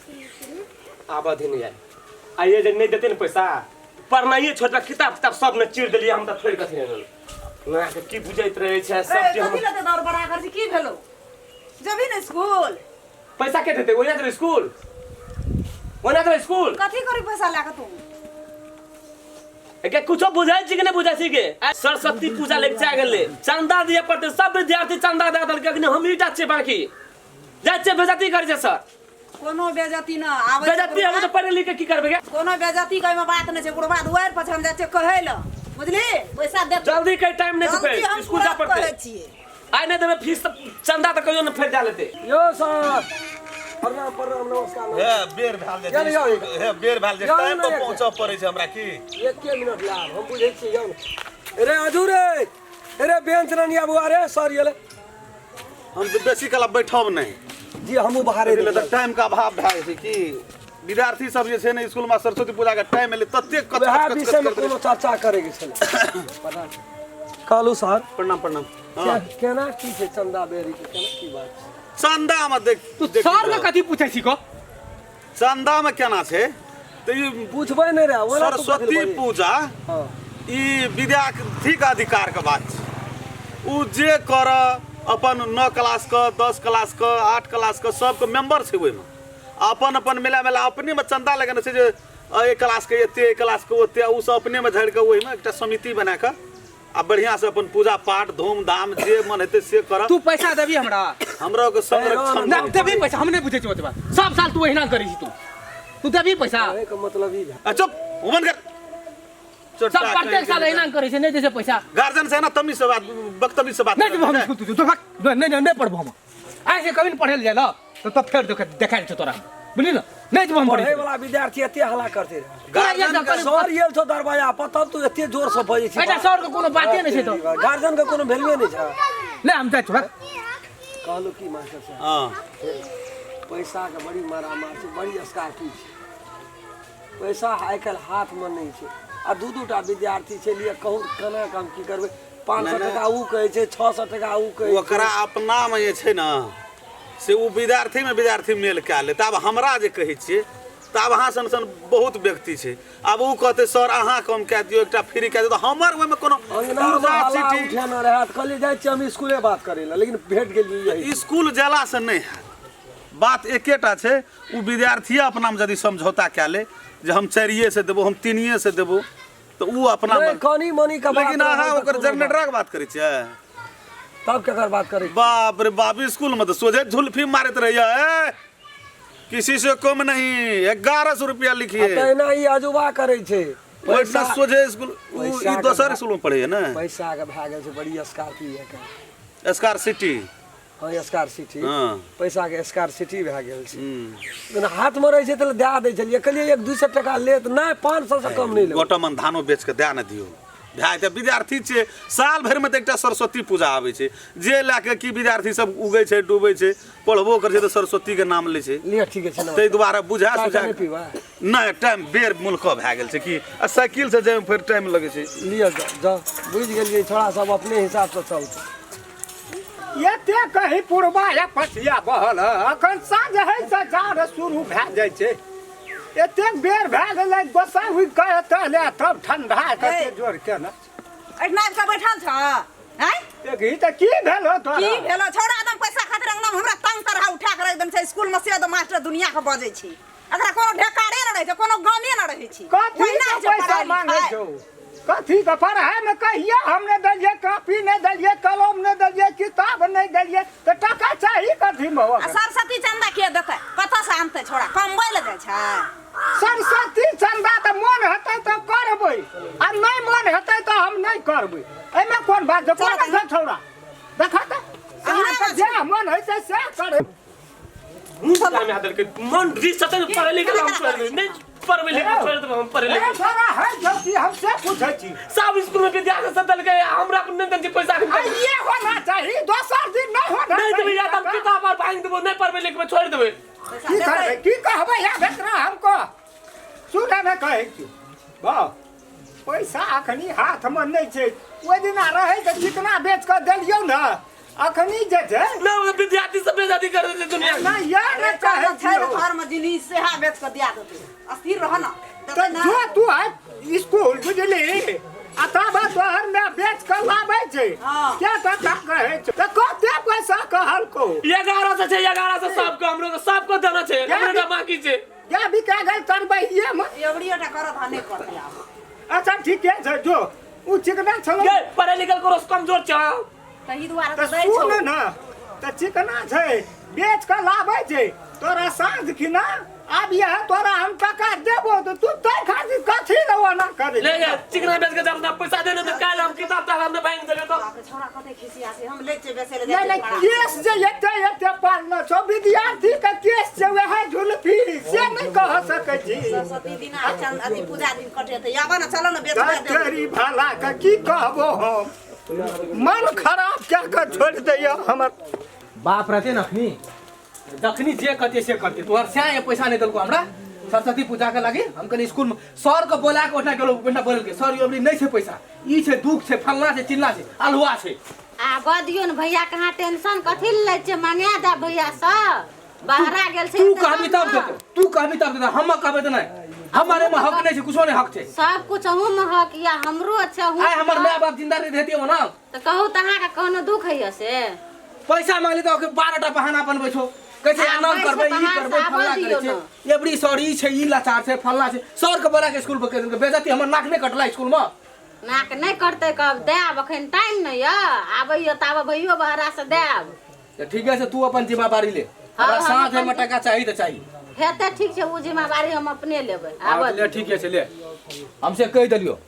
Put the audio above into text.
आबऽ दिन यार आइए जे नहि देते ने पैसा पढ़नाइए छोड़ देबै, किताब किताब सब ने चीर देलियै हम तऽ छोड़ि कथी नहि ना के की बुझैत रहै छै सब चीज कथी हम लए दौड़ बड़ा कर छी की भेलो जेबही ने स्कूल पैसा के देते ओहिना देबै स्कूल ओहिना देबै स्कूल कथी करी पैसा लए कऽ तू के कुछो बुझै छी कि नहि बुझै छी के आइ सरस्वती पूजा लग जा गेलै चंदा दिए पड़तै सब विद्यार्थी चंदा दए देलकै अखनी हमही टा छियै बाकी जाइ छियै बेजती करै छै सर कोनो बेजती न आबै छै बेजती हम तऽ पढ़े लिख के की करबै गे कोनो बेजती के एहिमे बात नहि छै बुढ़बा दुआरि पर छै हम जाइ छियै कहै लए बुझली पैसा दे जल्दी के टाइम नहि छै जल्दी फेर हम स्कूल जा तुरंत पड़तै कहै छियै आइ नहि देबै फीस तऽ चंदा तऽ कहियो नहि फेर जा लेतै यौ सर प्रणाम प्रणाम नमस्कार हे बेर भेल जे यौ, यौ, हे बेर भेल जे यौ, टाइम पर यौ, पहुंचऽ पड़ै छै हमरा की एके मिनट लाभ हम बुझै छियै यौ ने। रे अजू रे रे बेंच रनिया बुआ रे सर ये ले हम तऽ बेसी काल बैठब नहि जी हमहूँ बाहरे एहि लए तऽ टाइम के अभाव भए जाइ छै की विद्यार्थी सब जे छै ने स्कूल में सरस्वती पूजा के टाइम एलै ततेक कच वएह कच कच विषयमे कच करैत कोनो रहै चर्चा करैके छलै कहलू सर छै। प्रणाम प्रणाम हँ केना की छै चंदा बेरी के केना की बात छै चंदा मे देख तू देख सर के कथी पूछै छी को चंदा मे केना छै तऽ ई पूछबै नहि रहे ओना तू सरस्वती कथी लए बजै? पूजा हँ ई विद्यार्थीके अधिकारके बात छै ओ जे कर अपन 9 क्लासके 10 क्लासके 8 क्लासके सबके मेम्बर छै ओहिमे अपन अपन मिला मिला अपनेमे चन्दा लगेने छै जे एहि क्लासके एते एहि क्लासके ओते ओ सब अपनेमे झाड़ि कऽ ओहिमे एकटा समिति बना कऽ आ बढ़िआँसँ अपन पूजा पाठ धूमधाम जे मन हेतै से करब तू पैसा देबी हमरा हमरा ओकर संरक्षण ना देबी पैसा हम नहि बुझै छी ओतबा सब साल तू एहिना करै छी तू तू देबी पैसा कहैके मतलब ई भेल आ चुप उमन कर सब प्रत्येक साल एहिना करै छै नहि दै छै पैसा गार्जियन से ना तमीज से बात बदतमीज से बात नहि देबो हम स्कूल तू तू भाग नहि नहि नहि पढ़बो हम आइ से कभी नहि पढ़े लए जाय तऽ तब फेर देखा छै तोरा बुझली ने नहि जेबो हम पढ़े पढ़े वाला विद्यार्थी एते हल्ला करते रहे गार्जियन के सर गेल छौ दरवाजा पर तब तू एते जोर से बजै छी अच्छा सर के कोनो बाते नहि छै तऽ गार्जियन के कोनो वैल्यूए नहि छै नहि हम जाइ छी भाग कहलू की मास्टर साहब हां पैसा के बड़ी मारामार छै बड़ी स्कार्पी छै पैसा आइ काल्हि हाथमे नहि छै आ दू दू टा विद्यार्थी छै लिए कहू केना कऽ हम की करबै 500 टका ओ कहै छै 600 टका ओ कहै छै ओकरा अपनामे जे छै ने से ओ विद्यार्थीमे विद्यार्थी मेल कए लेत आब हमरा जे कहै छियै तऽ आब अहाँ सन सन बहुत व्यक्ति छै आब ओ कहतै सर अहाँ कम कए दियौ एकटा फ्री कए दियौ तऽ हमर ओहिमे कोनो अंगनामे पुर्जा हल्ला चिट्ठी उठेने रहए तऽ कहलियै जाइ छियै हम इसकुले बात करै लए लेकिन भेट गेलियै यही स्कूल गेलासँ नहि हैत बात एकेटा छै ओ विद्यार्थीए अपनामे यदि समझौता कए ले जे हम चारिए से देबो हम तीनिए से देबो तऽ ओ अपना नहि कनी मनी के बात लेकिन अहाँ रहल तऽ ओकर कोनो जनरेटरक बात करै छियै बात। तब केकर बात करै छी? बाप रे बाप स्कूल में तो सोझे झुल्फी मारत रहिए ए, किसी से कम नहीं 1100 रुपया लिखिए आ तहिना ई अजूबा करै छै पैसा सोझे स्कूल उ- पैसा ई के दोसर भा- स्कूल में पढ़ैए ने पैसा के भए गेल छै बड़ी स्कॉर्पियो के स्कार सिटी हँ स्कार सिटी हाँ। पैसा के स्कार सिटी भए गेल छै हम्म। जेना हाथमे रहै छै तऽ दए दै छलियै कहलियै एक दू सए टका लेत नहि 500 से कम नहि लेबै गोटा मन धानो बेच के दए ने दियौ भए तऽ विद्यार्थी छियै साल भरिमे तऽ एकटा सरस्वती पूजा आबै छै जे लए कऽ की विद्यार्थी सब उगै छै डूबै छै पढ़बो करै छै तऽ सरस्वतीके नाम लै छै लिअ ठीके छै ताहि दुआरे बुझा चाय सुझा नहि पीबै नहि टाइम बेर मुल्क भए गेल छै की आ साइकिल से जाइमे फेर टाइम लगै छै लिअ जाउ बुझि गेलियै छोड़ा सब अपने हिसाबसँ चलतै एते कही पुरबा या पछिया बहल है अखन साँझ है से जाड़ शुरू भए जाइ छै एतेक बेर भए गेलै गोसाइ उगि कऽ एतऽ ले तब ठंडा कते जोर के ने एहिठिना आबि कऽ बैठल छ आँय देखी तऽ की भेल हो तोरा की भेलो छौड़ा एकदम पैसा खातिर अंगना में हमरा तंग तरह उठा के रख देने छै स्कूल में से तो मास्टर दुनिया के बजै छै एकरा कोनो ढेकारे न रहै छै कोनो गमे न रहै छै कथी ओहिना के होइ छै पैसा पढ़ाइ मांगे लिखाइ। छौ कथी के पढ़ाइ में कहिया हम नहि देलियै कॉपी नहि देलियै कलम नहि देलियै किताब नहि देलियै तऽ टका चाही कथी में आ ओकरा? सरस्वती चंदा के देतै कतऽ से आनतै छोड़ा कमबै लए जाइ छै सरस्वती चंदा तऽ मोन हेतै तऽ करबै आ नहि मोन हेतै तऽ हम नहि करबै एहिमे कोन बात छै कोन छै छौड़ा देखा तऽ अहाँके जे मोन होइ छै सएह करै मुँह में हाथ देलकै मन रिस सते पढ़े लिखे हम छोड़ देबै नहीं पढ़बे लिखे छोड़ देबै हम पढ़े ए लिखे छोड़ा है जो कि हम से पूछै छी सब स्कूल में विद्यार्थी सब देलकै हमरा नहि देलकै पैसा आ ये होना चाही दोसर दिन नहीं होना नहीं देबै चाही या तऽ हम किताब आर भांगि देबो नहीं पढ़बे लिखबै छोड़ देबै की करबै की कहबै आब एकरा हमको सुनऽ ने कहै छी वाह पैसा अखनी हाथमे नहि छै ओहि दिना रहै तऽ चिकना बेच कऽ देलियौ ने अखनी जे छै ना विद्यार्थी सब बेइज्जती कर देते दुनिया ना यार अरे कहै छै छियौ। घर में जिनिस सेहा बेच के दिया देते अस्थिर रह ना तऽ जो तू है स्कूल बुझली आ तब तोहर में बेच के लाबै छै हाँ। क्या टका कहै छै तऽ कते पैसा कहलको 1100 छै 1100 सबको हमरो के सबको देना छै हमरो के बाकी छै या बिका गेल तरबहिये में एवरी टा करत हा नहीं करते आब अच्छा ठीके छै जो ओ चिकना छलो ये पढ़े लिखल करो कमजोर छ तही दुआरे तऽ तऽ दै सुन छौ ने तऽ चिकना छै बेच कऽ लाबै छै तोरा साँझ खिना आब यह तोरा हम टका देबो तऽ तू तै खातिर कथी लए ओना करै ले गे चिकना बेच के जब ना पैसा देने तो काल हम किताब ताब हमने बैंक देले तो बाप रे छोरा कते खिसिया से हम ले छियै बेचै ले नहीं जाइ नहीं छियै केस जे एते एते पालना छौ विद्यार्थी के केस छै वएह झुलफी से नहीं कह सकै छी सरस्वती दिन आ चंद अथी पूजा दिन कटे तऽ आबऽ ने चलो ने बेचबे देबै तेरी भला के की कहबो हम मन खराब कए कऽ छोड़ि दैया हमर बाप रहते न अखनी जखनी जे कहते से करते तोहर स्या ये पैसा नहीं देलको हमरा सरस्वती पूजा के लागी हम कहली स्कूल में सर के बोला के ओठना गेलो ओठना बोलल के सर यो अबरी नहीं छै पैसा ई छै दुख छै फलना छै चिल्ला छै अलुआ छै आबऽ दियौ ने भैया कहाँ टेंशन कथी लए लै छियै मंगा दे भैया से बहरा गेल छै तू तऽ कहबी तब ने। देतो तू कहबी तब देतो हम कहबे तऽ नहीं हमारे में हक नहीं छै कुछो नहीं हक छै सब कुछ अहूँ में हक या हमरो छै अहूँ आइ हमर माय बाप जिंदा नहीं रहती हो ना तऽ कहू तऽ अहाँके कोनो दुख होइए से पैसा मांगली तऽ ओके 12 टा बहाना बनबै छौ कहै छै आ, एना बैस करबै ई बाहर करबै से फल्ला आबऽ करै दियौ छै एबरी सर ई छै ई लाचार छै फल्ला छै सर के बोला के स्कूल पर कहि देलकै बेइज्जती हमर नाक नहि कटला स्कूल में नाक नहि करतै कहब देब अखन टाइम नहि यऽ आबैयो ताबे भैयो बहरा से देब तऽ ठीक है से तू अपन जिम्मेदारी ले हाँ, हमरा हम साँझ अपन में टका चाही तऽ चाही हेतै ठीक छै ओ जिम्मेवारी हम अपने लेबै हाँ, आबऽ ले ठीक है छै ले हमसे कहि देलियो।